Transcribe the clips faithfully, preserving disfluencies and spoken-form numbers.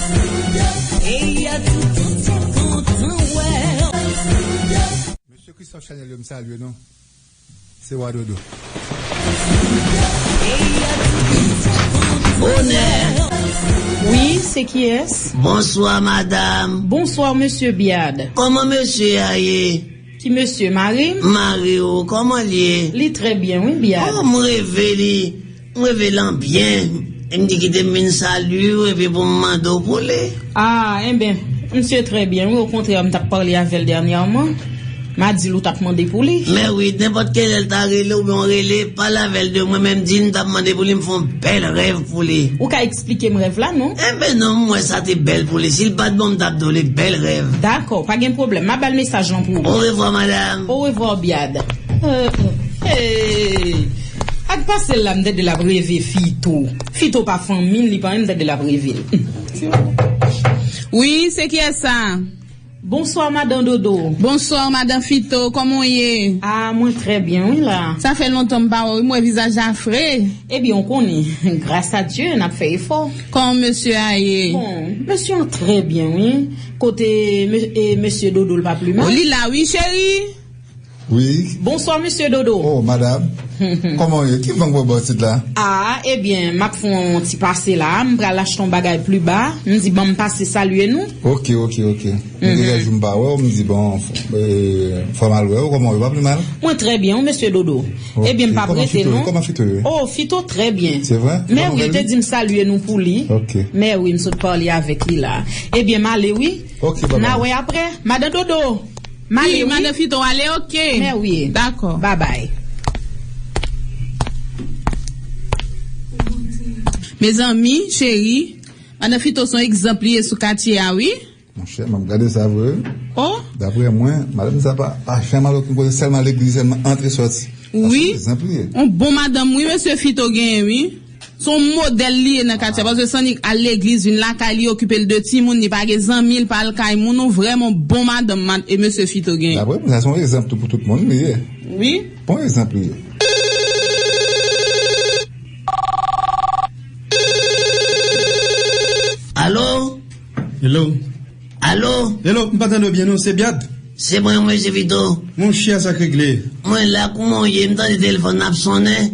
Hey, a tout kontan kontan wè. Mesye Christophe Chanel yo, m salye nou. Se Wa Dodo. Hey, a tout kontan kontan wè. Onè. Wi, se kiyès? Bonswa, madanm. Bonswa, mesye Biad. Kòman mesye a ye? Ki mesye, mari m? Mari w, kòman l ye? Li trè byen, wi, Biad. Oh, m reve li. M reve l an byen. E m di kite m vin salye w epi pou m mande w pou li. Ah, enben, misye trè byen, wi. Okontrè, m t ap pale avè l dènyèman. M a di l ou t ap mande pou li. Mè wi, nenpòt kilè l ta rele w oubyen w rele, pale avè l de mwen, men m di l m t ap mande pou li, m fè yon bèl rèv pou li. Ou ka eksplike m rèv la, non? Enben non, m wè sa te bèl pou li. Si l pa t bon, m t ap di w li bèl rèv. Dakò, pa gen pwoblèm. M a ba l mesaj lan pou ou. Orevwa, madanm. Orevwa, Biad. Euh, euh. Hey! Ak pase l la, m tande l ap reve Fito. Fito pa fanmi l, li pa menm tande l ap reve l. Wi, se kiyès sa? Bonswa, madan Dodo. Bonswa, madan Fito, kòman w ye? Ah, mwen trè byen, wi, la. Sa fè lontan m pa wè w, wi, m wè vizaj la fre. Ebyen, w konnen, gras a Dye, n ap fè efò. Kòman mesye a ye? Bon, mesye an trè byen, wi. Kote me- e, mesye Dodo, l pa pli mal? O, li la, wi, cheri. Wi. Bonswa, mesye Dodo. Oh, madanm. Kòman w ye? Ki van k ba w bò sit la? Ah, ebyen, m ap fè yon ti pase la. M pral achte yon bagay pli ba. M di, ban m pase salye nou. Ok, ok, ok. M gen kèk jou m pa wè w, m di, bon, f- e, fò m al wè w. Kòman w ye? W pa pli mal? Mwen trè byen, wi, mesye Dodo. Ok. Ebyen, m p ap rete, non. Kòman Fito ye? Oh, Fito trè byen. Se vre? Mè wi, li te di m salye nou pou li. Ok. Mè wi, m sot pale avèk li la. Ebyen, m ale, wi. Ok, babay. N a wè aprè. Madan Dodo. M ale, wi. Madan Fito, ale, ok. Mè wi. Dakò. Babay. Mezanmi, cheri, madan Fito se yon egzanp li ye sou katye a, wi. Monchè, m ap gade sa vre, wi. Oh. Daprè mwen, madanm sa pa, pa janm al okenn kote, sèlman legliz, sèlman antre sòti. Sa se yon egzanp li ye. Yon bon madanm, wi, mesye Fito genyen, wi. Se yon modèl li ye nan katye a, paske se annik al legliz, vin lakay li, okipe l de timoun, li pa gen zanmi, li pa al kay moun, yon vrèman bon madanm, mad- e mesye Fito genyen. Daprè mwen, sa se yon egzanp tou pou tout moun li ye. Wi. Bon egzanp li ye. Alo? Hello? Alo? Hello, m pa tande w byen non, se Biad? Se mwen, mesye Fito. Monchè, sa k regle? Mwen la, kouman w ye? M tande telefòn nan ap sonnen.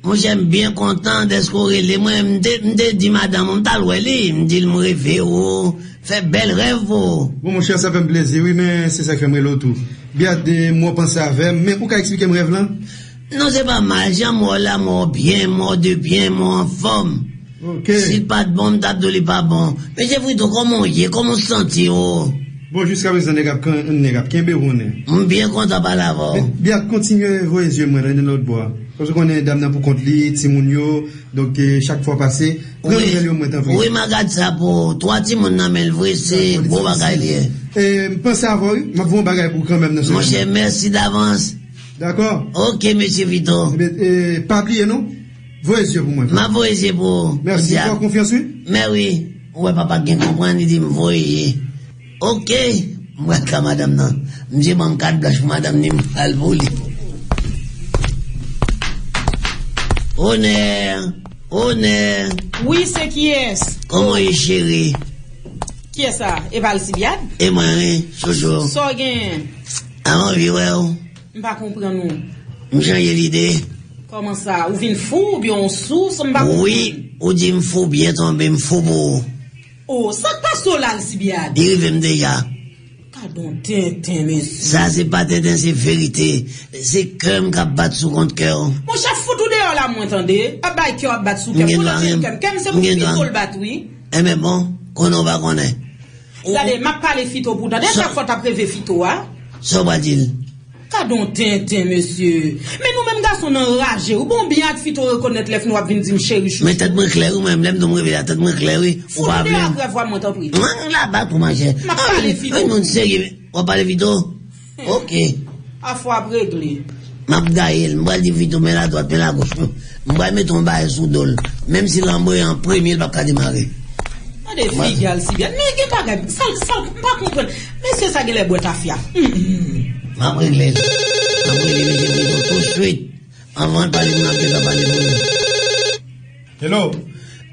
Monchè, m byen kontan dèske w rele mwen. M te, m te di madanm ou m t al wè li. M di l m reve w, fè bèl rèv pou ou. Bon, monchè, sa fè m plezi, wi, men se sa k fè m rele w tou. Biad, mwen panse avè m, men ou ka eksplike m rèv lan? Non, se pa mal. Jan m wè w la, m wè w byen, m wè w de byen, m wè w anfòm. Ok. Si l pa t bon, m t ap di w li pa bon. Mesye Frito, kòman w ye? Kòman w santi w? Bon, jiskaprezan, nèg ap kan- nèg ap kenbe w, konnen. M byen kontan pale avè w. Men, Biad, kontinye voye zye mwen nan lòt bò a. Paske w konnen dam nan pou kont li, timoun yo, donk, eh, chak fwa pase, pran nouvèl yo mwen, tanpri. Wi, m a gad sa pou ou. Twa timoun nan men l vre, se gwo bagay li ye. Eh, m panse avè w, wi. M ap voye yon bagay pou ou kanmenm nan semèn nan. Monchè, mèsi davans. Dakò? Ok, mesye Vito. Ebyen, eh, pa bliye non. Voye zye pou mwen. M ap voye zye pou ou. Mèsi, fè w konfyans, wi. Mè wi, ou wè papa gen konprann, li di m voye. Ok, m pral ka madanm nan. Misye ban m kat blanch pou madanm ni, m pral pou li. Onè, onè. Wi, se kiyès? Kòman w ye, cheri? Kiyès sa? E pa Alcibiade? E mwen, wi, chouchou. Sa w genyen? M anvi wè w. M pa konprann ou. M chanje lide. Kòman sa? Ou vin fou oubyen w sou? Sa m pa konprann. Wi, ou di m fou, byen tonbe, m fou pou ou. O, sa k pase w la, Alcibiade? Li rive m deja. Gadon tenten, mesye. Sa se pa tenten, se verite. Se kè m k ap bat sou kont kè w. Monchè, fout ou deyò la, mwen tande. Ap bay kè w ap bat sou kè m. Fout ou tire kè m. Kè m se pou Fito l bat, wi. Enben bon, konnen w pa konnen. Gade, m ap pale Fito pou w tande. Sa- Chak fwa w t ap reve Fito a. Sa w pral di l? Gadon tenten, mesye. Men nou menm gason n anraje wi. Bon, byen ak Fito rekonèt lè fini w ap vin di m cheri chouchou. Men tèt mwen klè wi, mwen menm lè m di w m reve la, tèt mwen klè wi. Ou pa vle. Fout ou deyò ak revwa mwen, tanpri. Mwen la bat ou, manzè. M ap pale Fito. Yon moun serye, w ap pale Fito? Ok. Afè w ap regle. M ap gaye l, m pral di Vito men ladwat, men lagoch. M pral mete yon bagay sou do l. Menm si l anbre an premye, l p ap ka demare. Gade figi Alcibiade. Men gen bagay, sa, sa, m pa konprann. Mesye sa genlè bwè tafya. Hum, hum. M ap regle l. M ap rele mesye Vito tousuit. Anvan l pale, m ap gentan pale pou li. Hello.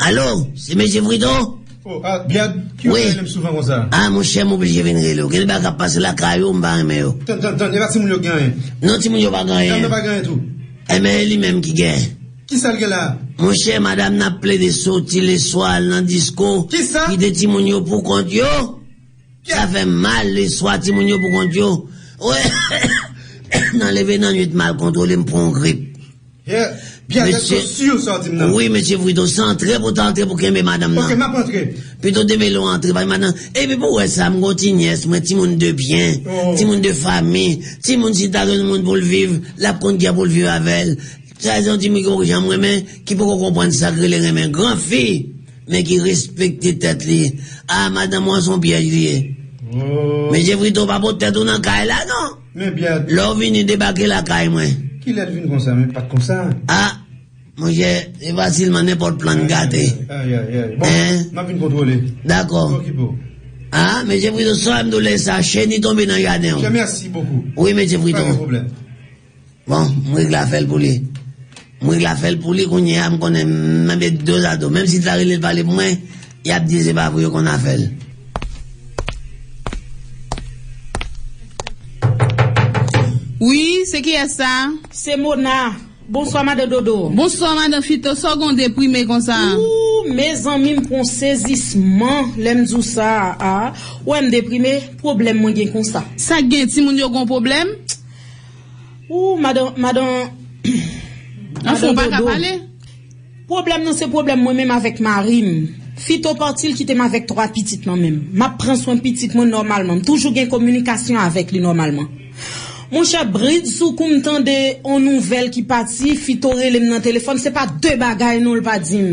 Alo, se mesye Vito? Oh, ah, Biad, ki ou Wi. Rele m souvan konsa? Ah, monchè, m oblije vin rele w. Gen de bagay k ap pase lakay ou, m pa renmen yo. Tann, tann, tann, e pa timoun yo k gen anyen. Non, timoun yo pa gen Dam nan anyen. Pa gen anyen tou. Enben, e li menm ki gen. Kisa l gen la? Monchè, madanm nan ap plede soti leswa, al nan disko, Kisa? Kite timoun yo pou kont yo. Sa fè m mal, leswa, timoun yo pou kont yo. Wi. Nan leve nan nwit mal kontwole, m pran yon grip. Yeah. Byen, èske w si sa w di m nan? Wi, mesye Frito, se antre pou w ta antre pou kenbe madanm nan. Ok, m ap antre. Pito demele w antre, paske madanm, epi pou w wè sa, m gon ti nyès mwen, timoun de byen, Oh. timoun de fanmi, timoun si ta gen moun pou l viv, l ap konn kiyès pou l viv avè l. Sa se yon timoun ki poko janm renmen, ki poko konprann sa k rele renmen. Gran fi, men ki respekte tèt li. Ah, madanm ou an se yon pyèj li ye. Oh. Mesye Frito, pa pot tèt ou nan kay la, non. Men Biad. Lè w vini debake lakay mwen. Kilè l vin konsa, men pa t konsa. Ah, monchè, se fasilman nenpòt plan gate. Ay, ay, ay. Bon, Hein? M ap vin kontwole. Dakò. Okipe w. Ah, mesye Frito, sa m dou lè sa, cheni tonbe nan jaden w. Monchè, mèsi bokou. Wi, mesye Frito. Pa gen pwoblèm. Bon, m regle afè l pou li. M regle afè l pou li kounye a, m konnen m nan bet dozado. Menm si l ta rele l pale pou mwen, y ap di se pa vre, yo konn afè l. Wi, se kiyès sa? Se Mona. Bonswa, madan Dodo. Bonswa, madan Fito. Sa w gen w deprime konsa? Ou, mezanmi, m pran sezisman lè m di w sa a. Ou wè m deprime, pwoblèm mwen gen konsa. Sa k gen, timoun yo gon pwoblèm? Ou, madan, madan, Anfen, ou pa ka Dodo. Pale? Pwoblèm nan se pwoblèm mwen menm avèk mari m. Fito pati, l kite m avèk twa pitit nan men m. M ap pran swen pitit mwen nòmalman. M toujou gen kominikasyon avèk li nòmalman. Monchè, bridsoukou m tande on nouvèl ki pati, Fito rele m nan telefòn, se pa de bagay non l pa di m.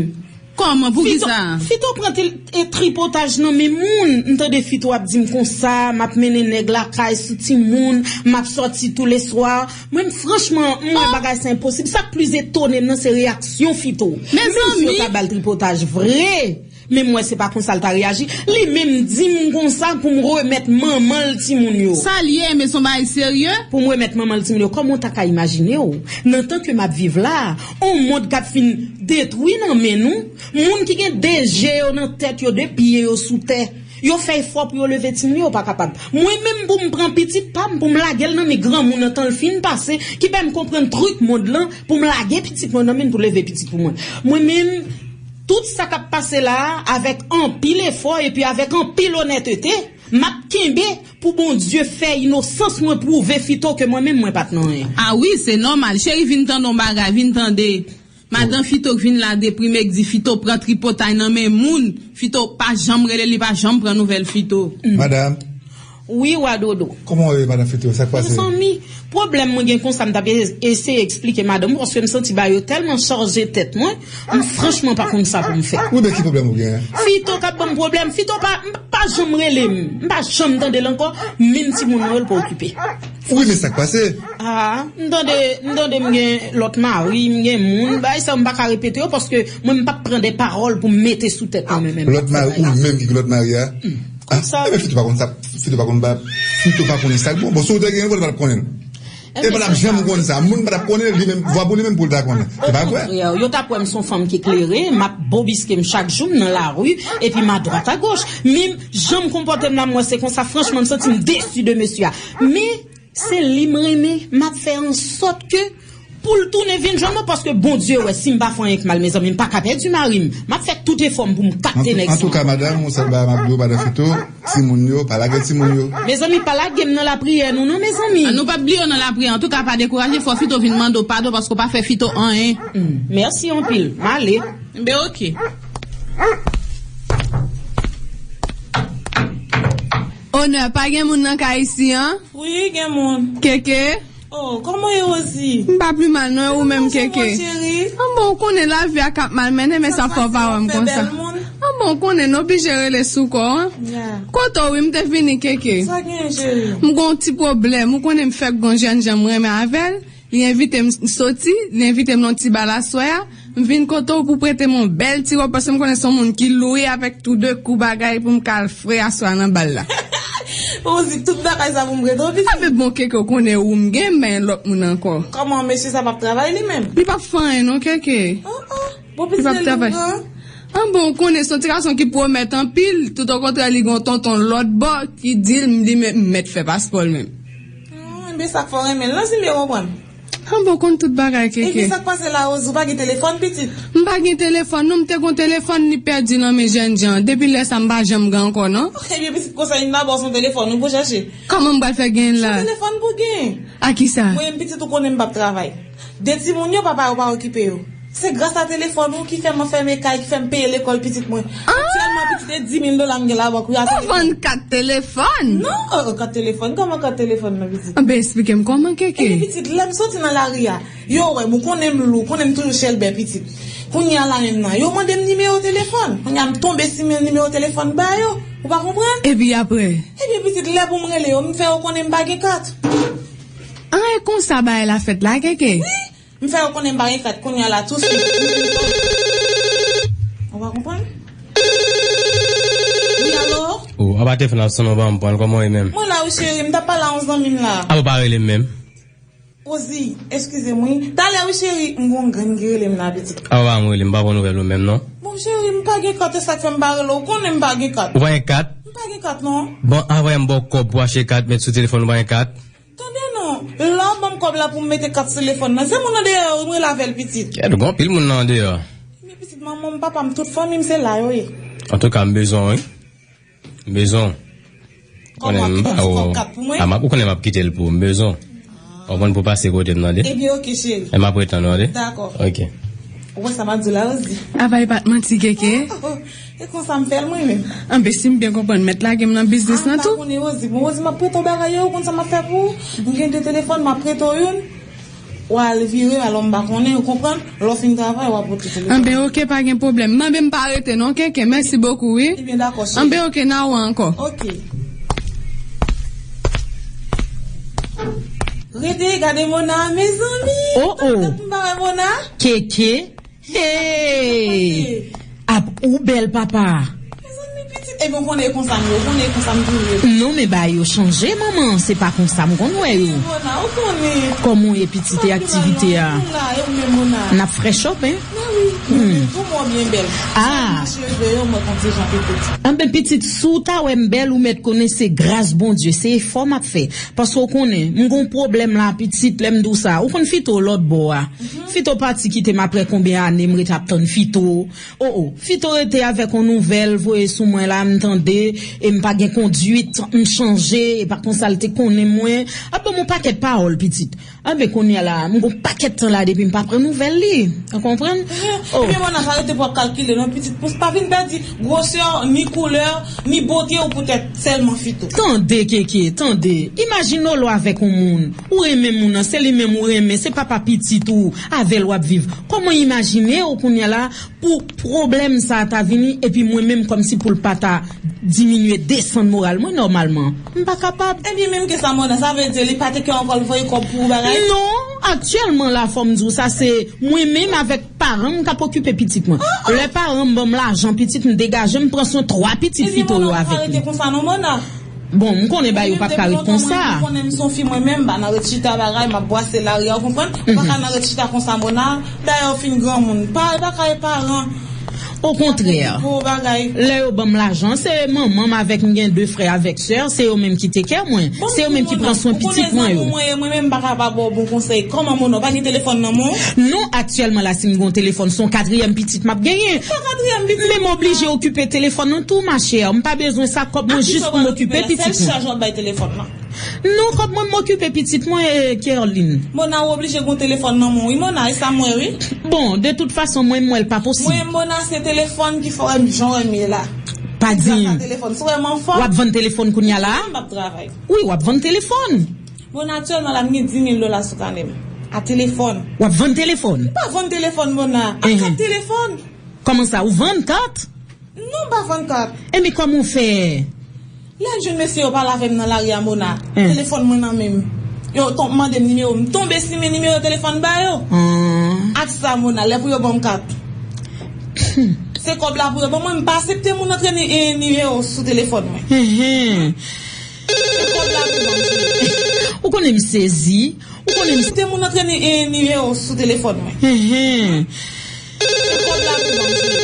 Kòman? Pou ki Fito, sa? Fito pran tel, e, tripotaj nan men moun. M tande Fito ap di m konsa, m ap mennen nèg lakay sou timoun, m ap sòti touleswa. Mwen, m, franchman, m wè bagay sa enposib. Sa k plis etone m nan, se reyaksyon Fito. Mezanmi. Menm si yo ta ba l tripotaj vre, men m wè se pa konsa l ta reyaji. Li menm di m konsa pou m remèt manman l timoun yo. Sa l ye, men se yon bagay serye? Pou m remèt manman l timoun yo, kòman w ta ka imajine w, nan tan ke m ap viv la, on mond k ap fin detwi nan men nou, moun ki gen de je yo nan tèt yo, de pye yo sou tè, yo fè efò pou yo leve timoun yo, yo pa kapab. Mwen menm, pou m pran pitit pa m, pou m lage l nan men granmoun nan, tan l fin pase, ki fè m konprann trik mond lan, pou m lage pitit mwen nan men l pou leve pitit pou mwen. Mwen menm, tout sa k ap pase la a, avèk anpil efò epi avèk anpil onètete, m ap kenbe pou Bondye fè inosans mwen pwouve Fito ke mwen menm, mwen pa t nan anyen. A wi, se nòmal. Cheri, vin tande yon bagay, vin tande. Madan Fito k vin la deprime, k di Fito pran tripotay nan men moun. Fito pa janm rele, li pa janm pran nouvèl Fito. Madanm. Wi, wa Dodo. Kòman w ye, madanm Fito? Sa k pase? Mezanmi, pwoblèm mwen gen konsa, m t ap e-, eseye eksplike madanm mwen, paske m santi bagay yo tèlman chaje tèt mwen, m franchman pa konn sa pou m fè. Wi, men ki pwoblèm ou gen? Fito k ap ban m pwoblèm, Fito pa, m pa janm rele m, m pa janm tande l ankò, menm timoun mwen yo, l pa okipe. Wi, men sa k pase? Ah, m tande, m tande m gen lòt mari, m gen moun, bagay sa yo m pa ka repete yo, paske mwen m p ap pran de pawòl pou m mete sou tèt mwen menm. Lòt mari, ou menm ki gen lòt mari a? Ah, sa, enben Fito pa konn sa, Fito pa konn ba, Fito pa konnen sa k bon. Bon, si w te gen, ou pa t ap konnen l. E pa t ap janm konn sa. Moun pa t ap konnen, li menm, vwa pou li menm pou l ta konnen. Se pa vre. Okontrè, yo t ap wè m se yon fanm ki klere, m ap bobiske m chak jou, m nan lari, epi m adwat agoch. Men jan m konpòte m la, m wè se konsa, franchman, m santi m desi de mesye a. Men, se li m renmen, m ap fè ansòt ke pou l tounen vin jwenn mwen, paske Bondye wè, si m pa fè anyen k mal, mezanmi, m pa ka pèdi mari m. M ap fè tout efò m pou m kapte nèg sa. Antouka, madanm, ou sèl bagay m ap di w, madanm Fito, timoun yo, pa lage timoun yo. Mezanmi, pa lage m nan lapriyè nou non, mezanmi. An, nou p ap bliye w nan lapriyè. Antouka, pa dekouraje, fò Fito vin mande w padon paske w pa fè Fito anyen. Hmm, mèsi anpil. M ale. Ben, oke. Onè, pa gen moun nan kay isi an? Wi, gen moun. Keke? Oh, kòman w ye, Rosie? M pa pi mal non, e ou menm, Keke? Kòman w ye, cheri? An bon, ou konnen lavi a k ap malmennen, men sa fè w pa wè m konsa. An bon, ou konnen, n oblije rele sou kò w, an. Ya. Kote w, wi, m te vini, Keke. Sa gen, cheri? M gon ti pwoblèm, ou konnen m fèk gon jènjan m renmen avè l. Li envite m soti, li envite m nan yon ti bal aswè a. M vin kote w pou prete m yon bèl ti wòb, paske m konnen se yon moun ki lwe avèk tou de kou bagay pou m ka al fre aswè a nan bal la. Ou di tout bagay sa pou m prete w, pitit? A, men bon, Keke, ou konnen ou m gen, men lòt moun ankò. Kòman, mesye sa p ap travay li menm? Li p ap fè anyen non, Keke. Oh, oh. Bon, pitit, li p ap travay. An bon, ou konnen se yon ti gason ki pwomèt anpil, toutokontrè li gen yon tonton lòt bò ki di l li mèt fè paspò l menm. Enben sa k fè w renmen l lan, si m byen konprann. An bon, ou konn tout bagay, Keke. Epi sa k pase la, Rosie, ou pa gen telefòn, pitit? M pa gen telefòn non, m te gon telefòn, li pèdi nan men jènjan. Depi lè sa m pa janm gen ankò non. Ebyen pitit, konsa yon dabò se yon telefòn ou pou chèche. Kòman m pral fè gen la? Se yon telefòn pou gen. A kisa? Mwen menm pitit, ou konnen m p ap travay. De timoun yo, papa yo pa okipe yo. Se gras a telefòn ou ki fè m anfème kay, ki fè m peye lekòl pitit mwen. Aktyèlman pitit, e dis mil dola m gen labank wi. Ou vann kat telefòn? Non, kat telefòn, kòman kat telefòn nan pitit? Anben eksplike m kòman, Keke. Epi pitit, lè m soti nan lari a, yo wè m, ou konnen m lou, ou konnen m toujou chèlbè pitit. Kounye a la menm nan, yo mande m nimewo telefòn. Kounye a m tonbe si men nimewo telefòn ba yo. Ou pa konprann? Epi apre? Ebyen pitit, lè pou m rele yo, m fè yo konnen m pa gen kat. An e konsa bagay la fèt la, Keke? Wi. M fè yo konnen m pa gen kat kounye a la touswit. Ou pa konprann? Wi, alo? O, apa telefòn ap sonnen, ou pa janm pran l, kòman w ye menm? Mwen la wi cheri, m t ap pale a yon zanmi m la. Apa w pa rele m menm? Rosie, eskize m wi. Talè wi cheri, m gon grenn ki rele m la pitit. Apa w pa janm rele m, m pa pran nouvèl ou menm non. Bon cheri, m pa gen kat, se sa k fè m pa rele w, ou konnen m pa gen kat. Ou pa gen kat? M pa gen kat non. Bon, anvan m ba w kòb pou achte kat, met sou telefòn ou pa gen kat. Tande non, lè w ban m kòb la pou m mete kat sou telefòn nan, se moun andeyò yo wi m rele avè l pitit. Kèt, ou gen anpil moun nan andeyò. Men pitit, manman m, papa m, tout fanmi m se la yo ye. Antouka, m bezwen w wi. M bezwen w. Kòman, ou kite ti kòb kat pou mwen? A, m ap, ou konnen m ap kite l pou ou, m bezwen w. Ou konn pou pase kote m tande. Ebyen oke cheri. E m ap ret tann ou tande. Dakò. Oke. Ou wè sa m ap di w la, Rosie? Apa e pa t manti, Keke? E konsa m fè l mwen menm. Anben si m byen konprann, mèt lage m nan biznis lan tou. A, m pa konnen Rosie. Bon, Rosie, m ap prete w bagay yo, ou konn sa m ap fè pou ou? M gen de telefòn, m ap prete w youn. W al vire, alò m pa konnen, ou konprann? Lè w fin travay, w ap pote telefòn. Anben oke, pa gen pwoblèm. Manmi m pa rete non, Keke. Mèsi bokou, wi. Ebyen dakò, cheri. Anben oke, n a wè ankò. Oke. Rete, gade Mona, mezanmi. Oh, oh. Tann m pa wè Mona. Keke. Hey! Ap ou bèl papa. Mezanmi pitit, ebyen ou konnen e konsa m ye, ou konnen e konsa m toujou ye. Non, men bagay yo chanje, manman, se pa konsa m konn wè yo. Mona, ou konnen. Kòman w ye pitit, e aktivite a? M la, e ou menm, Mona? N ap frèch up, en? Men wi, tou mò byen bèl. Ah! Cheve yo, mwen konn se jan pitit. Anben pitit, si w ta wè m bèl, ou mèt konnen se gras Bondye, se efò m ap fè. Paske w konnen, m gon pwoblèm la, pitit, lè m di w sa. Ou konn Fito lòt bò a. Fito pati kite m aprè konbyen ane m rete ap tann Fito. O, o, Fito rete avèk yon nouvèl voye sou mwen la, m tande, e m pa gen konduit, m chanje, e pa konsa l te konnen mwen. Ap ban m yon pakèt pawòl, pitit. Anben, kounye a la, m gon pakèt tan la depi m pa pran nouvèl li. Ou konprann? Oh. Ebyen, Mona, sa rete pou w ap kalkile non, pitit, pou pa vin pèdi gwosè, ni koulè, ni bote w poutèt sèlman Fito. Tande, Keke, tande. Imajine w lè w avèk yon moun. Ou renmen moun nan, se li menm ou renmen, se papa pitit ou, avè l w ap viv. Kòman w imajine w kounye a la pou pwoblèm sa a ta vini, epi mwen menm kòmsi pou l pa ta diminye, desann moral mwen nòmalman? M pa kapab. Ebyen, menm ke sa, Mona, sa vle di li pa te kè ankò l voye kòb pou ou bagay? Non, aktyèlman la, fò m di w sa, se mwen menm avèk paran m k ap okipe pitit mwen. Lè paran m ban m lajan pitit, m degaje m, pran swen twa pitit Fito yo avèk li. Ebyen, Mona, ou pa rete konsa non, Mona. Bon, m konnen bagay yo p ap ka ret konsa. Mwen menm, depi lontan, mwen, ou konnen m se yon fi, mwen menm, m pa nan ret chita bagay, m ap bwase lari a, ou konprann? Ou pa ka nan ret chita konsa, Mona. Dayè, ou fin granmoun. Pa, pa ka e paran. Okontrè, lè yo ban m lajan, se manman m avèk m gen de frè avèk sè, se yo menm ki take care mwen. Se yo menm ki pran swen pitit mwen yo. Mwen menm m pa ka pa ba w bon konsèy. Kòman, Mona, ou pa gen telefòn nan men w? Non, aktyèlman la, si m gen yon telefòn, se yon katriyèm pitit m ap genyen. Sa katriyèm pitit? Men m oblije okipe telefòn nan tou, machè. M pa bezwen sa, kòb mwen jis pou m okipe pitit mwen. Sèl chaj w ap bay telefòn nan. Non, kòb mwen, m okipe pitit mwen, e, Kerline. Mona, ou oblije gen yon telefòn nan men w, wi, Mona, e sa m wè, wi. Bon, de tout fason, mwen, m wè l pa posib. Mwen, Mona, se telefòn ki fè w wè m jan w wè m ye la. Pa di m. Gras a telefòn, si w wè m anfòm. W ap vann telefòn kounye a la? M ap travay. Wi, w ap vann telefòn. Mona, aktyèlman la, m gen dis mil dola sou kanè m. A telefòn. W ap vann telefòn? M pa vann telefòn, Mona. A kat telefòn. Kòman sa, ou vann kat? Non, m pa vann kat. Ebyen, kòman w fè? Lè m jwenn mesye yo pale avè m nan lari a, Mona, telefòn mwen nan men m. Yo ton-, mande m nimewo m. M tonbe si men nimewo telefòn ba yo. Ak sa, Mona, lè pou yo ban m kat. Se kòb la pou yo ban mwen, m pa aksepte moun antre ni, e, nimewo sou telefòn mwen. Se kòb la pou ban m sou. Ou konnen m sezi. Ou konnen m. Te moun antre ni, e, nimewo sou telefòn mwen. Se kòb la pou ban m sou.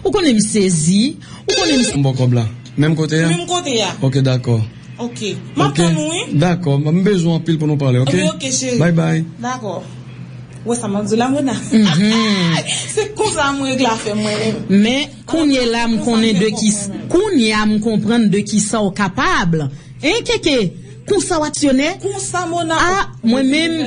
Ou konnen m sezi. Ou konnen m. M bon kòb la. Menm kote a? Menm kote a. Ok, dakò. Ok. M ap tann ou, wi. Dakò, m bezwen anpil pou nou pale, ok? Ebyen, ok, cheri. Bye bye. Dakò. Ou wè sa m ap di w la, Mona? Se konsa m regle afè mwen menm. Men, kounye la, m konnen de ki, kounye a, m konprann de ki sa w kapab. Hein, Keke? Konsa w aksyonè? Konsa, Mona. Ah, mwen menm,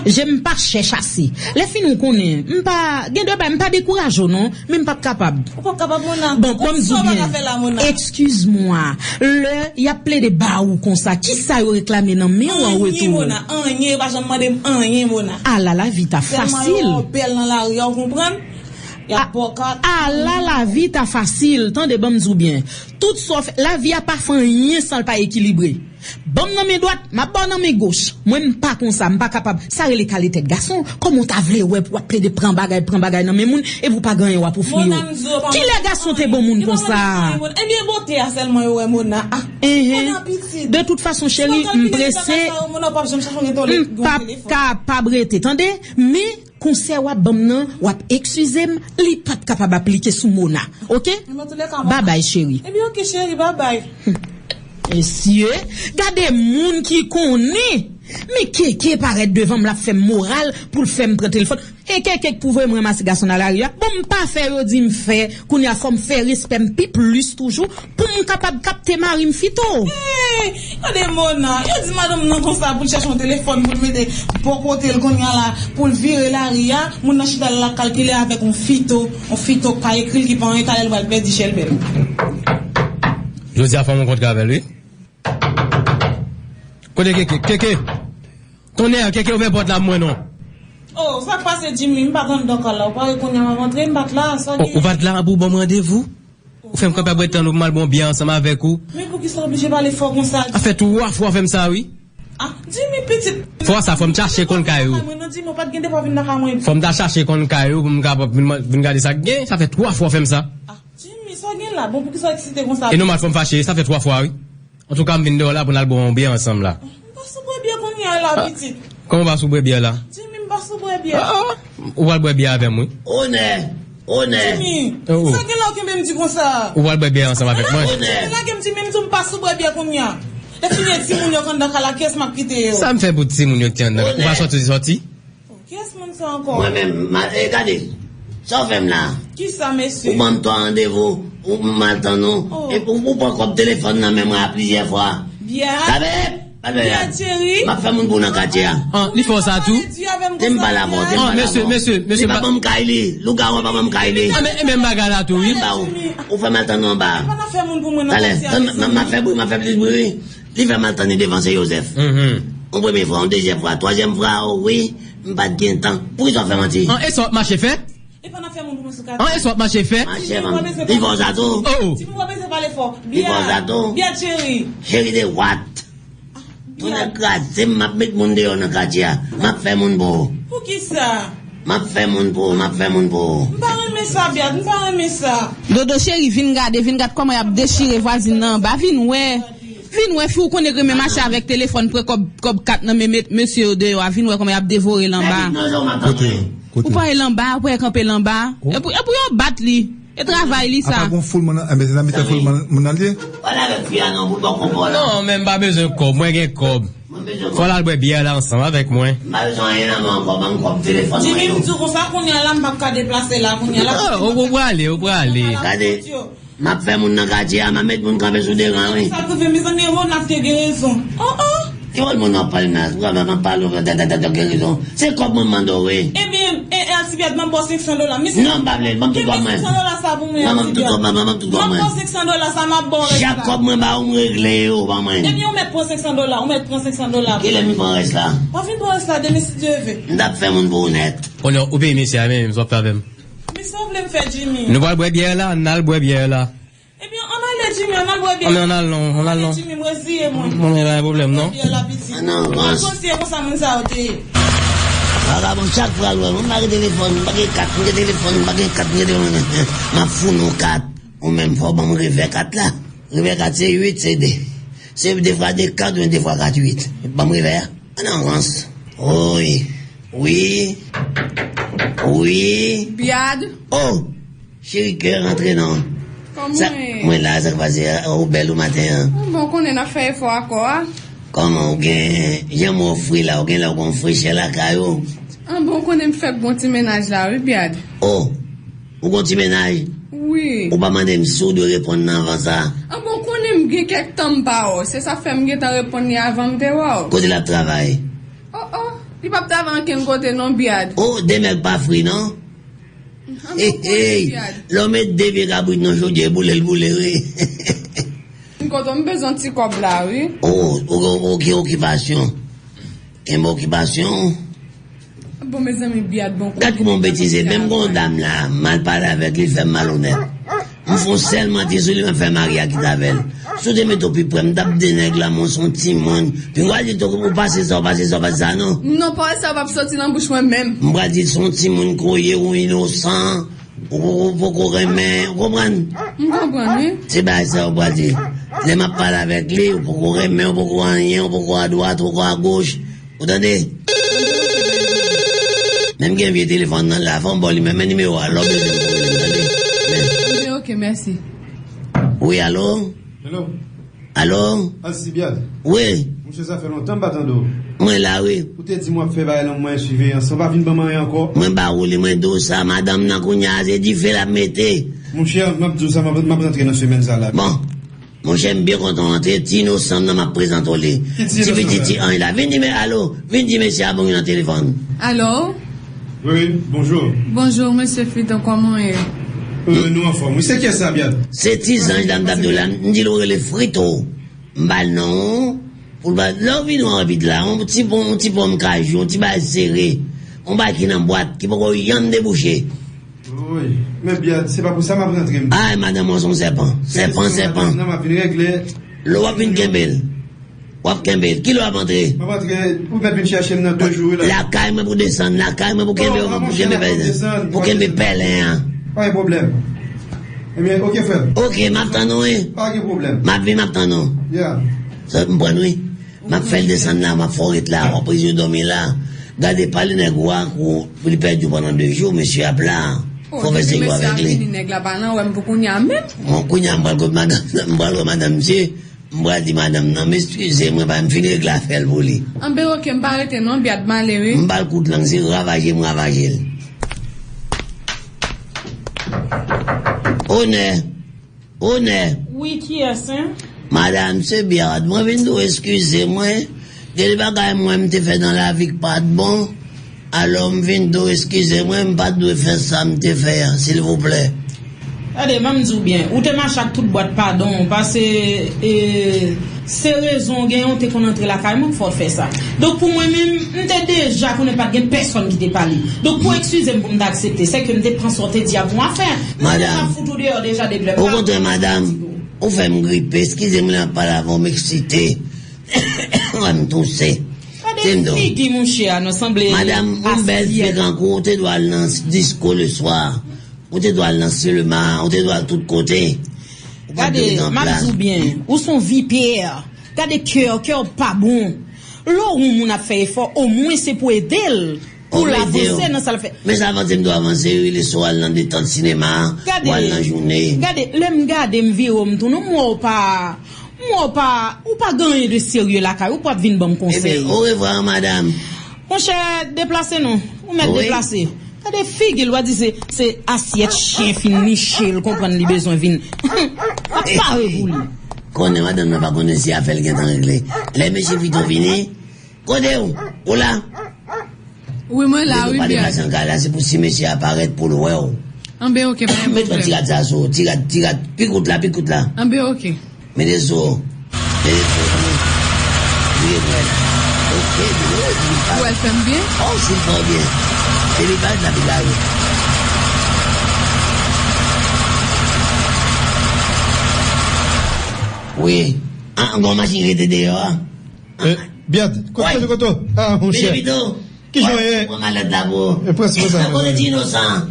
je m pa chèch ase. Lè fini w konnen, m pa, gen de bay, m pa dekouraje w non, men m p ap kapab. Ou p ap kapab, Mona. Bon, ban m di w byen, excuse-moi, lè y ap plede ba ou konsa, kisa yo reklame nan men w an retou? Anyen, Mona, anyen, yo pa janm mande m anyen, Mona. Ala, lavi ta fasil. Tèlman yo wè w bèl nan lari a, ou konprann? Y ap bòkòt. Ala, lavi ta fasil, tande, ban m di w byen. Tout sa w fè, lavi a pa fè anyen san l pa ekilibre. Ban m nan men dwat, m ap ba w nan men goch. Mwen, m pa konsa, m pa kapab. Sa rele kale tèt gason. Kòman w ta vle wè pou w ap plede pran bagay, pran bagay nan men moun, epi w pa gen anyen w ap ofri yo? Kilè gason te bon moun konsa? Ebyen, bote a sèlman yo wè, Mona. Ah, Mona pitit. De tout fason, cheri, m prese. M p ap kapab rete, tande? Men, konsèy w ap ban m nan, w ap eskize m, li p ap kapab aplike sou Mona. Ok? Babay, cheri. Ebyen, ok, cheri, babay. Mesye, gade moun ki konnen. Men Keke parèt devan m, l ap fè m moral pou l fè m pran telefòn. E Keke k pou voye m ranmase gason nan lari a. Bon, m pa fè, yo di m fè. Kounye a, fò m fè respè m pi plis toujou pou m kapab kapte mari m Fito. Hey, gade Mona, yo di madanm nan konsa pou l chèche yon telefòn pou l mete bò kote l kounye a la, pou l vire lari a, moun nan chita l ap kalkile avèk yon Fito, yon Fito k pa ekri l, ki pa anyen, talè l pral pèdi chèlbè l. Jodi a fò m rankontre avè l, wi. Kote Keke? Keke! Tonnè, Keke, ouvè pòt la pou mwen non. Oh, sa k pase, Jimmy? M pa t anndan kay la. Ou pa wè kounye a m ap antre, m pa t la, sa gen? Ou pa t la pou ban m randevou? Ou fè m kanpe ap ret tann ou pou m al bwè yon byè ansanm avèk ou. Men poukisa w oblije pale fò konsa? A fè twa fwa w fè m sa, wi. Ah, Jimmy, pitit. Fwa sa, fò m chache konn kay ou. Mwen, non, Jimmy, ou pa t gen devwa vin nan kay mwen. Fò m ta chache konn kay ou pou m kapab vin, vin gade sa k gen. Sa fè twa fwa w fè m sa. Ah, Jimmy, sa w gen la? Bon, poukisa w eksite konsa? E nòmal, fò m fache, sa fè twa fwa, wi. Antouka, m vin dèyè w la pou n al bwè yon byè ansanm la. M pa sou bwè byè kounye a la, pitit. Kòman w pa sou bwè byè la? Jimmy, m pa sou bwè byè. Ah, ah. Ou pral bwè byè avè m, wi. Onè! Onè! Jimmy, sa gen la w kenbe m di konsa? Ou pral bwè byè ansanm avèk mwen. Onè! Jimmy, lage m, Jimmy, m di w m pa sou bwè byè kounye a. Lè fini e timoun yo k anndan kay la, kiyès m ap kite yo? Sa m fè pou timoun yo ki anndan? Ou pa sòti, sòti? Kiyès moun sa ankò? Mwen menm, ma, e gade, sa w fè m la? Kisa, mesye? Ou ban m twa randevou, ou m al tann ou, epi ou, ou pran kòb telefòn nan men mwen a plizyè fwa. Byè? Gade, gade, byè, cheri. M ap fè moun pou w nan katye a. Ah, li fè w sa tou? Te m pale avè w, te m pale avè w. Mesye, mesye, mesye, li pa ban m kay li, lougawou an pa ban m kay li. Ah, men, men bagay la tou, wi. Ou fè m al tann ou anba. Talè, m ap fè bri, m ap fè plis bri, wi. Li fè m al tann li devan Se Jozèf. Yon premye fwa, yon dezyèm fwa, twazyèm fwa, wi, m pa t gen tan. Poukisa w fè manti? An, e sa w ap mache fè? Epa n ap fè moun pou mwen sou katye. An, e sa w ap mache fè? Machè, li fè w sa tou? Oh. Ti moun pa bezwen pale fò. Li fè w sa tou? Byè, cheri. Cheri de what? Tonnè kraze m, m ap met moun deyò nan katye a. M ap fè moun pou ou. Poukisa? M ap fè moun pou ou, m ap fè moun pou ou. M pa renmen sa, Byad, m pa renmen sa. Dodo cheri, vin gade, vin gad kòman y ap dechire vwazin nan anba. Vin wè. Vin wè, fi w konnen renmen mache avèk telefòn, pran kòb, kòb kat nan men met-, mesye yo deyò a. Vin wè kòman y ap devore l anba. Kote? Kote? Ou pa wè l anba, ou pa wè kanpe l anba. Oh. Epi, epi yo bat li. E travay li sa. Apa gon foul moun nan, enben se nan mitan foul moun, moun nan l ye? Pale avèk fi a non, pou l ba w konpò la. Non, men m pa bezwen kòb, mwen gen kòb. Fò l al bwè byè la ansanm avèk mwen. M pa bezwen anyen nan men w ankò, ban m kòb telefòn mwen yo. Jimmy, m di w konsa, kounye a la, m p ap ka deplase la, kounye a la. Ah, ou, ou prale, ou prale. Gade, m ap fè moun nan katye a, m ap met moun kanpe sou de ran, wi. Sa k rive, mezanmi, Ronald te gen rezon. Oh, oh. Ki wòl moun w ap pale la? Vrèman, m ap pale w, da, da, da, da, gen rezon. Se kòb mwen mande w, wi. Ebyen, e, e, Alcibiade, m ap ba w senk san dola. Non, m pa vle, ban m tout kòb mwen. Ban m tout kòb mwen, ban m tout kòb mwen. M ap ba w senk san dola, sa m ap ba w rès la. Chak kòb mwen ba ou, m regle yo, ban mwen. Ebyen, ou mèt pran senk san dola, ou mèt pran senk san dola. Kilè m pran rès la? W ap vin pran rès la demen, si Dye ve. M t ap fè moun pou ou nèt. Kounye a, ou peye mesye a, men, sa w ap fè avè m? Men sa w vle m fè, Jimmy? Nou pral bwè byè la, n al bwè byè la. Ebyen, ann ale, Jimmy, ann al bwè byè. Ann, ann al non, ann al non. Jimmy, m reziye mwen. Mwen, pa gen pwoblèm, non. Bwè byè la, pitit. Ann al, ann al. Mwen konsiye konsa moun sa yo te ye. Vagabon, chak fwa l wè m, m pa gen telefòn, m pa gen kat, m gen telefòn, m pa gen kat, m gen telefòn. M ap founi w kat. Ou menm, fò w ban m revè kat la. Revè kat se uit, se de. Se de fwa de kat oubyen de fwa kat uit. Ban m revè a. Ann al, rans. Wi. Wi. Wi. Byad. Oh! Cheri kè, rantre non. Kòman w ye? Mwen la, sa k pase a? Ou bèl ou maten an. Bon, ou konnen n ap fè efò akò a. Kòman ou gen, jan mwen ofri la, ou gen lè ou gen frechè lakay ou? An bon, ou konnen m fèk gon ti mennaj la, wi, Biad. Oh, ou gon ti mennaj? Wi. Ou pa mande m si w dwe reponn nan avan sa. An bon, ou konnen m gen kèk tan m pa wè w. Se sa fè m gentan reponn li avan m te wè w. Kote l ap travay? Oh, oh, li p ap travay ankenn kote non, Biad. Oh, demèg pa fri non. Hey, hey, lè w met de pye kabrit nan chodyè, boule l boule, wi. Kote m bezwen ti kòb la, wi. Oh, ok, ok, okipasyon. Kenbe okipasyon. Bon, mezanmi, Biad, bon. Gad kouman w betize, menm gon dam la, m al pale avèk li, l fè m malonèt. M fè yon sèl manti sou li, m ap fè mari a kite avè l. Si w te mete w pi pre, m t ap di nèg la, mwen se yon timoun. Pinga w al di l, ou pase sa, ou pase sa, ou pase sa, non. Non, pawòl sa yo p ap soti nan bouch mwen menm. M pral di l se yon timoun ke w ye, ou inosan, ou, ou, ou poko renmen, ou konprann? M konprann, wi. Se bagay sa yo pral di. Lè m ap pale avèk li, ou poko renmen, ou poko anyen, ou poko adwat, ou poko agoch. Ou tande? Menm gen vye telefòn nan la, fò m ba w li, men, men nimewo a, lè w bezwen m pou rele m, tande? Men. Ok, ok, mèsi. Wi, alo? Hello. Alo? Alcibiade. Wi. Monchè, sa fè lontan m pa tande w. Mwen la, wi. Ou te di m w ap fè bagay lan mwen siveyans. Ou pa vin ban m anyen ankò. Mwen ba ou li, mwen di w sa, madanm nan kounye a, se dife l ap mete. Monchè, m ap di w sa, m ap, m ap rantre nan semèn sa la. Bon. Monchè, m byen kontan w antre. Ti inosan m nan, m ap prezante w li. Ti pitit ti anj la. Vin di, men, alo, vin di mesye a bon nan telefòn. Alo? Wi, bonjou. Bonjou, mesye Fito, kòman w ye? Euh, nou anfòm. Wi, se kiyès sa, Biad? Se ti zanj la, m t ap di w la, m di l ou rele Frito. M ba l non. Pou l ba, lè w vin wè anpit la, yon ti pon, yon ti pòm kajou, yon ti bagay sere, yon bagay ki nan bwat, ki poko janm debouche. Wi, men Biad, se pa pou sa m ap rantre m. Ay, madanm mwen se yon sèpan. Sèpan, sèpan. Nan m ap vin regle. Lè w ap vin kenbe l. W ap kenbe l. Kilè w ap antre? M ap antre, ou mèt vin chèche m nan de jou, wi, la. Lakay mwen pou desann, lakay mwen pou kenbe, pou kenbe pèlen. Pou kenbe pèlen an. Pa gen pwoblèm. Ebyen, ok, frè m. Ok, m ap tann ou, wi. Pa gen pwoblèm. M ap vin, m ap tann ou. Yeah. Sa, m pran, wi. M ap fè l desann la, m ap fè w ret la, w ap rete dòmi la. Gade, pale nèg ou a, pou, pou li pèdi w pandan de jou, mesye ap la. Fò w fè serye avèk li. Nèg la pa nan wè m pou kounye a menm. Bon, kounye a, m pral kote madanm, m pral wè madanm misye, m pral di madanm nan, m eskize mwen, pa m fin regle afè l pou li. Anben, ok, m pa rete non, Biad, m ale, wi. M ba l kout lang, se ravaje m ravaje l. Onè. Onè. Wi, kiyès, en? Madanm, se Biad. Mwen vin di w eskize mwen. Gen de bagay mwen m te fè nan lavi k pa t bon. Alò, m vin di w eskize mwen, m pa t dwe fè sa m te fè a, silvouplè. Gade, ban m di w byen. Ou te mache ak tout bwat padon w, paske, e, se rezon w genyen, w te konn antre lakay mwen k fè w t fè sa. Donk, pou mwen menm, m te deja konnen pa t gen pèsòn ki te pale. Donk, pou w eskize m, pou m ta aksepte, sèke m te pran sa w te di a pou afè. Madanm, m ap fout ou deyò deja depi lè m pa. Okontrè, madanm, ou fè m gripe. Eskize m lè m ap pale avè w, m eksite. Wè m touse. Gade figi mouche a, non, sanble asyèt. Madanm, yon bèl fi kankou, ou te dwe al nan disko le swa. Ou te dwe al nan sinema, ou te dwe al tout kote. Ou pa t dwe ret nan plas. Gade, m ap di w byen, ou se yon vipè. Gade kè w, kè w pa bon. Lè w wè yon moun ap fè efò, omwen se pou ede l. Pou l avanse nan sa l fè. Men sa avanse, m dwe avanse, wi, le swa al nan detant sinema, ou al nan jounen. Gade, lè m gade, m vire w, m tounen, m wè w pa, m wè w pa, ou pa gen anyen de serye lakay ou, ou p ap vin ban m konsèy. Ebyen, orevwa, madanm. Monchè, deplase non. Ou mèt deplase. Gade figi l, w a di se, se asyèt chen fin niche l, konprann li bezwen vin. Ap pare pou li. Konnen madanm nan pa konnen si afè l gentan regle. Lè mesye Fito vini, kote w? Ou la? Wi, mwen la, wi, Biad. Pale pa san kay la, se pou si mesye a parèt pou l wè w. Anben, ok, pa gen pwoblèm. Met yon ti rad sa sou, ti rad, ti rad, pi kout la, pi kout la. Anben, ok. Mete sou. Mete sou. Vire pou wè. Ok, vire, vire pa. Ou wè l fè m byen? Oh, si l fè w byen. Se li pa l la pi gare. Wi. Ah, gon machin rete deyò a. Eh, Biad, kote, kote, kote? Ah, monchè. Benito. Kijan w ye? Mwen malad la, bro. E prens mwen sa. Kote ti inosan?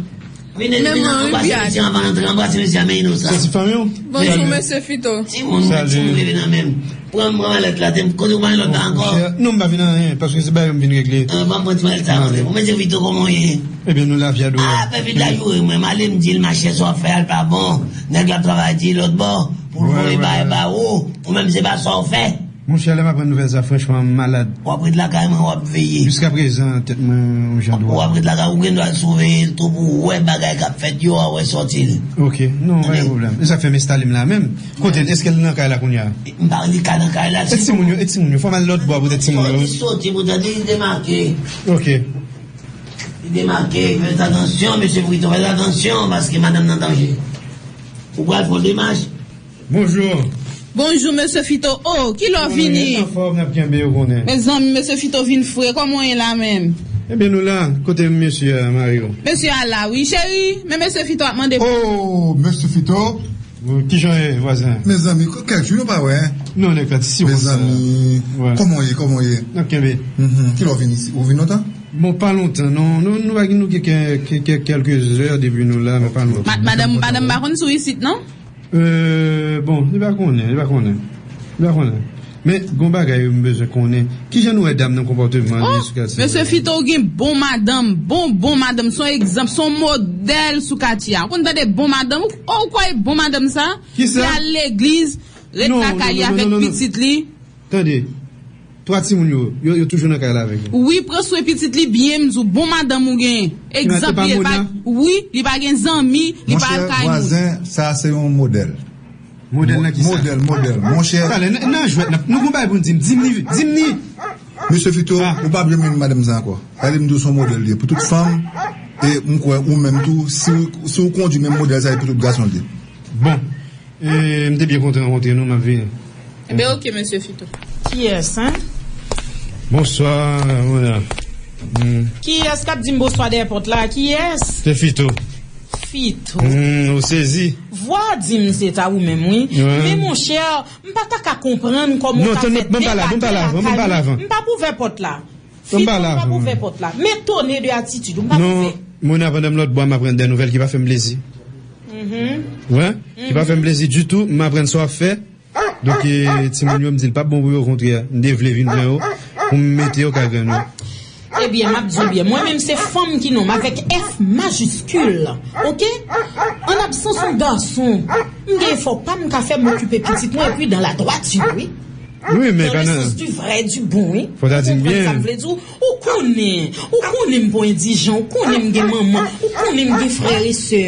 Vin, vin, anbrase mesye a, anbrase mesye a, men inosan. Se ti fanmi w? Bonjou, mesye Fito. Timoun, timoun rele nan men m. Pran, pran malèt la, kote w pa gen lòt la ankò? Non, m pa vin anyen, paske se bagay yo m vin regle. Ban m pran ti malèt sa, antre. Bon, mesye Fito, kòman w ye? Ebyen, nou la, vya dou. Ah, pè Fito la joure mwen, m ale m di l, machè, sa w ap fè a, l pa bon. Nèg la ap travay di lòt bò, pou l vole bagay ba ou. Ou menm, se pa sa w fè. Monchè, lè m aprann nouvèl sa, franchman, m malad. W ap ret lakay mwen, w ap veye. Jiskaprezan, tèt mwen yon jan dwòl. W ap ret lakay, ou gen dwa soveye l tou pou w wè bagay k ap fèt yo, w a wè sòti l. Ok, non, pa gen pwoblèm. E sa k fè m enstale m la menm. Kote l? Èske l nan kay la kounye a? M pa li ka nan kay la. E timoun yo, e timoun yo, fò m al lòt bò poutèt timoun yo. Li soti poutèt li demake. Ok. Li demake, fè atansyon, mesye Fito, fè atansyon, paske madanm nan danje. Ou pral fè yon demach. Bonjou. Bonjou, mesye Fito. Oh, kilè w vini? Anfòm, n ap kenbe yo konnen. Mezanmi, mesye Fito vin fre. Kòman w ye la menm? Ebyen, nou la. Kote mesye a, mari w? Mesye a la, wi, cheri. Men mesye Fito ap mande pou ou. Oh, mesye Fito. Bon, kijan w ye, vwazen? Mezanmi, kèk jou nou pa wè. Non, nèg la, ti sirop. Mezanmi, kòman w ye, kòman w ye? N ap kenbe. Mhm. Kilè w vin isi? Ou vin lontan? Bon, pa lontan, non. Nou, nou, nou gen kèk, kèk, kèk, kèlke zè depi nou la, men pa lontan. Madanm, madanm pa konn si w isit, non? Euh, bon, li pa konnen, li pa konnen. Li pa konnen. Men, gon bagay m bezwen konnen. Kijan nou wè dam nan konpòteman li sou katye? Mesye Fito, ou gen bon madanm, bon, bon madanm. Se yon egzanp, se yon modèl sou katye a. Ou konn tande bon madanm? Ou, ou kwè bon madanm sa? Ki sa? Li al legliz, ret lakay li avèk pitit li. Tande, twa timoun yo, yo, yo toujou nan kay la avèk yo. Wi, pran swen pitit li byen, m di w, bon madanm ou gen. Egzanp, li pa, wi, li pa gen zanmi, li pa al kay moun. Monchè, vwazen, sa se yon modèl. Modèl nan ki sa? Modèl, modèl. Monchè. Talè, nan, nan jwèt, nan, nou gon bagay pou n di m, di m ni, di m ni. Mesye Fito, ou pa byen menm madanm sa ankò. Gade m di w se yon modèl li ye. Pou tout fanm, e m kwè ou menm tou, si w, si w kondui menm modèl sa, e pou tout gason li ye. Bon. E, m te byen kontan rankontre nou, m ap vini. Enben, ok, mesye Fito. Kiyès, en? Bonswa, mona. Hmm. Kiyès k ap di m bonswa dèyè pòt la? Kiyès? Se Fito. Fito. Hmm, ou sezi? Vwa di m se ta ou menm, wi. Wi. Men monchè, m pa ta ka konprann kòman w ka fè debake lakay ou. Non, tann, ban m pale avan, ban m pale avan. M p ap ouvè pòt la. Fito, m p ap ouvè pòt la. M etone de atitid ou, m p ap ouvè. Non, mona, pandan m lòt bò a, m aprann de nouvèl ki pa fè m plezi. Mhm. Wi, ki pa fè m plezi ditou, m aprann sa w ap fè. Donk, e, timoun yo, m di l p ap bon pou yo, okontrè, m te vle vin pran yo, pou m mete yo kay grann yo. Ebyen, m ap di w byen, mwen menm se fanm ki nonm avèk F majiskil, oke? An absans yon gason, m gen efò pa m ka fè m okipe pitit mwen, epi dans la droiture, wi. Wi, men dans le sens du vrai, du bon, wi. Fò ta di m byen. Ou konprann sa m vle di w? Ou konnen, ou konnen m pa endijan, ou konnen m gen manman, ou konnen m gen frè e sè.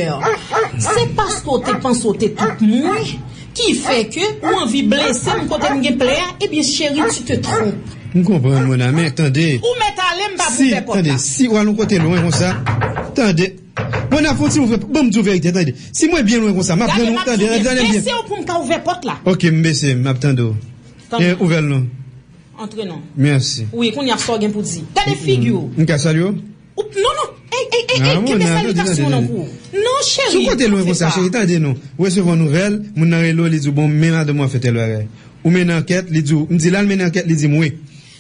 Se paske w te panse w te tout mwen ki fè ke ou anvi blese m kote m gen plè a, ebyen, cheri, tu te trompes. M konprann, mona, men tande. Ou mèt ale, m p ap ouvè pòt la. Si, tande, si w al yon kote lwen konsa, tande. Mona, fon ti ouvè, ban m di w verite, tande. Si mwen byen lwen konsa, m ap pran nou, tande, tande byen. Bese w pou m ka ouvè pòt la. Ok, m bese, m ap tande w. E, ouvè l non. Antre non. Mèsi. Wi, kounye a sa w gen pou di. Gade figi w. M ka salye w? Ou, non, non. Ey, ey, ey, ey, kenbe salitasyon nan pou ou. Non, cheri. Sou kote lwen konsa, cheri, tande non. Ou resevwa nouvèl, moun nan rele w, li di w, bon, men madanm ou ap fè tèl bagay. Ou mennen ankèt, li di w, m di l al mennen ankèt, li di m wi.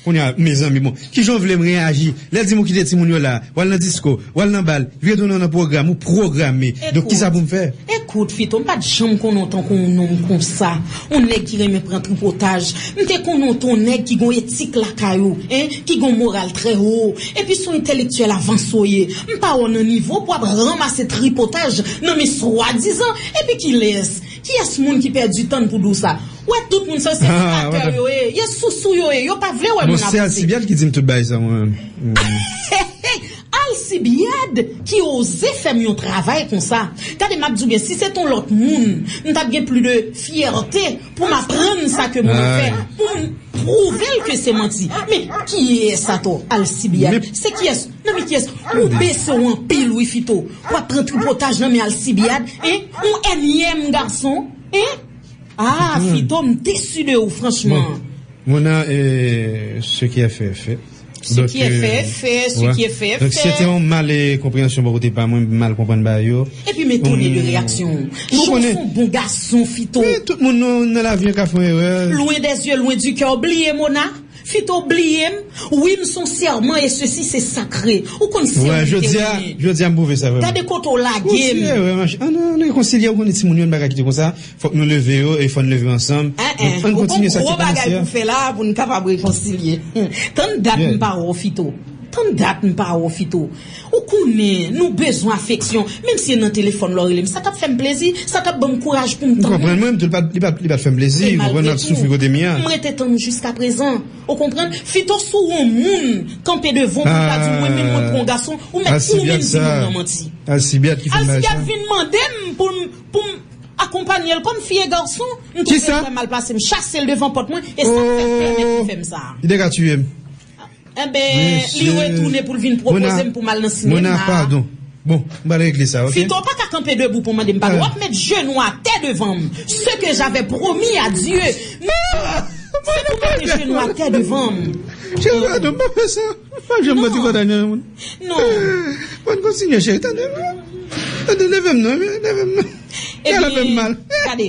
Kounye a, mezanmi, bon, kijan w vle m reyaji? Lè l di m ou kite timoun yo la, w al nan disko, w al nan bal, vire tounen w nan pwogram, ou pwograme. Donk, kisa pou m fè? Ekout, Fito, m pa t janm konnen w tankou yon nonm konsa. Yon nèg ki renmen pran tripotaj. M te konnen w te yon nèg ki gon etik lakay ou, en, ki gon moral trè wo. Epi se yon entèlektyèl avanse w ye. M pa wè w nan nivo pou w ap ranmase tripotaj nan men swadizan. Epi kilès? Kiyès moun ki pèdi tan n pou di w sa? Ou wè tout moun sa se flatè yo ye. Ye sousou yo ye. Yo pa vle wè moun avanse. Bon, se Alcibiade ki di m tout bagay sa, mwen menm. Alcibiade ki oze fè m yon travay konsa. Gade, m ap di w byen, si se t on lòt moun, m t ap gen plis de fyète pou m aprann sa ke moun nan fè, pou m pwouve l ke se manti. Men kiyès atò, Alcibiade? Se kiyès? Non, men kiyès? Ou bese w anpil, wi, Fito. W ap pran tripotaj nan men Alcibiade, en? Yon ènyèm gason, en? Ah, Fito, m desi de ou, franchman. Bon, mona, e, ce qui est fait est fait. Ce qui est fait est fait, ce qui est fait est fait. Donk, se te yon mal konpreyansyon bò kote pa mwen, mal konprann bagay yo. Epi m etone de reyaksyon w. Jan w se yon bon gason, Fito. Wi, tout moun nou nan lavi an ka fè yon erè. Loin des yeux, loin du cœur. Bliye Mona. Fito bliye m. Wi, m se yon sèman e sesi se sakre. Ou konn se ou te renmen. Jodi a m pwouve sa vrèman. Gade kote w lage m. An nou rekonsilye, ou konnen timoun yo n pa ka kite konsa. Fòk nou leve yo e fò n leve yo ansanm. An an, ou gon gwo bagay pou fè la pou n kapab rekonsilye. Tann dat m pa wè w Fito. Tann dat m pa wè w Fito. Ou konnen nou bezwen afeksyon. Menm si e nan telefòn lè w rele m, sa t ap fè m plezi, sa t ap ban m kouraj pou m tann ou. Ou konprann mwen, m tou li pa t fè m plezi, ou konprann m ap soufri kote m ye a. M rete tann ou jiska prezan. Ou konprann? Fito si w wè yon moun kanpe devan w pou l ta di w mwen menm mwen pran yon gason, ou mèt ou menm di moun nan manti. Alsibyat ki fè m bagay sa. Alsibyat vin mande m pou m pou m akonpanye l kòm fi e gason, m twouve l trè mal plase, m chase l devan pòt mwen, e sa k fè l pèmèt li fè m sa. Li te ka tiye m. Enben, li retounen pou l vin pwopoze m pou m al nan sinema. Mona, padon. Bon, m pral regle sa, oke? Fito, w pa ka kanpe debou pou w mande m padon. W ap met jenou atè devan m. Ce que j'avais promis à Dieu. Non! Se pou mete jenou atè devan m. Cheri, padon, m pa fè sa. M pa janm mete kòd nan moun. Non. Bon, kontinye, cheri, tande. Tande, leve m non, leve m non. Gade, fè m mal. Gade,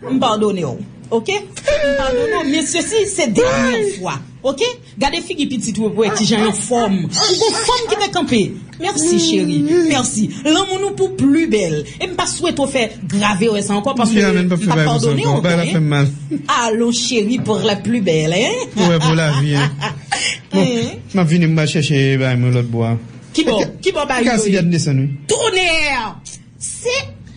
m padone w, oke? M padone w, men sesi se dènyè fwa, oke? Gade figi pitit ou wè kijan l anfòm. Ou gon fanm ki te kanpe. Mèsi, cheri. Mèsi. Lanmou nou pou pli bèl. E m pa swete w fè grave erè sa ankò, paske m p ap padone w, hein? Alon, cheri, pour la plus belle, hein? Ou wè pou lavi, hein? Bon, m ap vini, m pral chèche bay mwen lòt bò a. Ki bò? Ki bò bay yo ye? Tonnerre! Se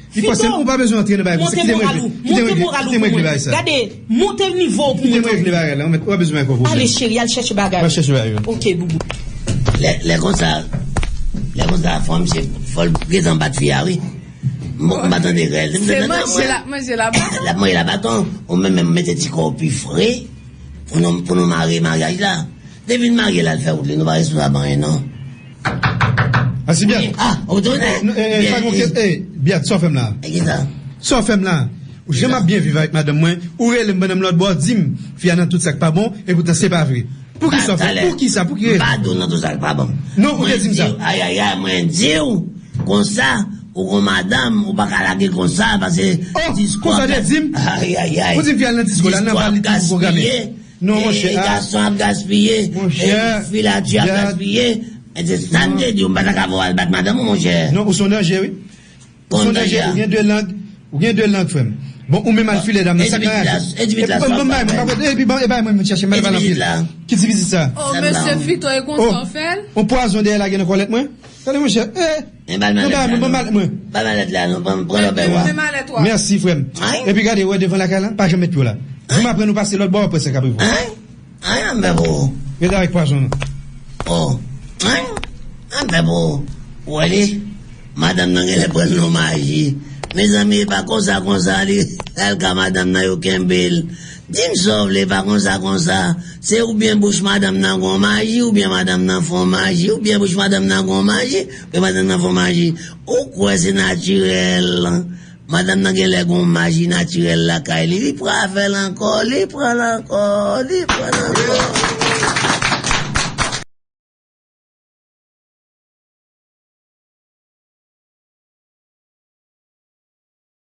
Fito, ou pa bezwen antre nan bagay konsa. Monte moral ou. Monte moral ou pou mwen. Gade, monte nivo w pou mwen. Kite m regle bagay la. Ou pa bezwen ankò pwoblèm. Ale, cheri, al chèche bagay. Al chèche bagay yo. Oke, boubou. Lè, lè konsa, lè konsa, fò misye, fò l gentan bat fi a, wi. M, m pa tande rèl. Se manje l ap manje la baton. L ap manje la baton. Ou menm, menm mete ti kò w pi fre pou nou, pou nou mare maryaj la. Depi n marye la, l fè wout li, nou pa responsab anyen, non. Alsibyat. Ah, ou tounen? Non, eh, eh, pa gon kè, eh, Byat, sa w fè m la? E ki sa? Sa w fè m la? Ou janm ap byen viv avèk madanm mwen, ou rele m pandan m lòt bò, di m, fi a nan tout sa k pa bon, epoutan se pa vre. Poukisa w fè? Poukisa? Pou ki rezon? M pa di w nan tout sa k pa bon. Non, ou te di m sa. Ay, ay, ay, mwen di w konsa, ou gon madanm, ou pa ka lage konsa, paske disko ap gaspiye. Oh, konsa w te di m? Ay, ay, ay. Ou di m fi a nan disko, la nan bal li toujou pwograme. Non, monchè, ah. Gason ap gaspiye. Monchè, fi la di ap gaspiye. E se sa m te di w, m pa ta ka voye al bat madanm ou, monchè. Non, ou se yon danje, wi. Ou se yon danje, ou gen de lang, ou gen de lang, frè m. Bon, ou menm al file dam nan, sa k nan raje. Epi ban m bay mwen, pa kote, epi ban, e bay mwen, mwen chèche, m al pale anpil. Ki ti pitit sa? Oh, mesye Fito, e konsa w fè l? On pwazon dèyè lage nan kòlèt mwen? Tande, monchè, eh. Ban m malèt la, non, pran lòbèy wa. Mèsi, frè m. Epi gade, wè devan lakay la, pa janm met pye w la. Jou m aprann ou pase lòt bò, w ap wè sa k ap rive w. Anyen m fè pou ou. Rete avèk pwazon an. Oh. Anyen m fè pou ou. Ou wè li? Madanm nan genlè pran l nan maji. Mezanmi, e pa konsa, konsa, li al ka madanm nan, yo kenbe l. Di m sa w vle, pa konsa, konsa. Se oubyen bouch madanm nan gon maji, oubyen madanm nan fon maji, oubyen bouch madanm nan gon maji, oubyen madanm nan fon maji. Ou kwè se natirèl? Madanm nan genlè gon maji natirèl lakay li. Li pran afè l ankò, li pran l ankò, li pran l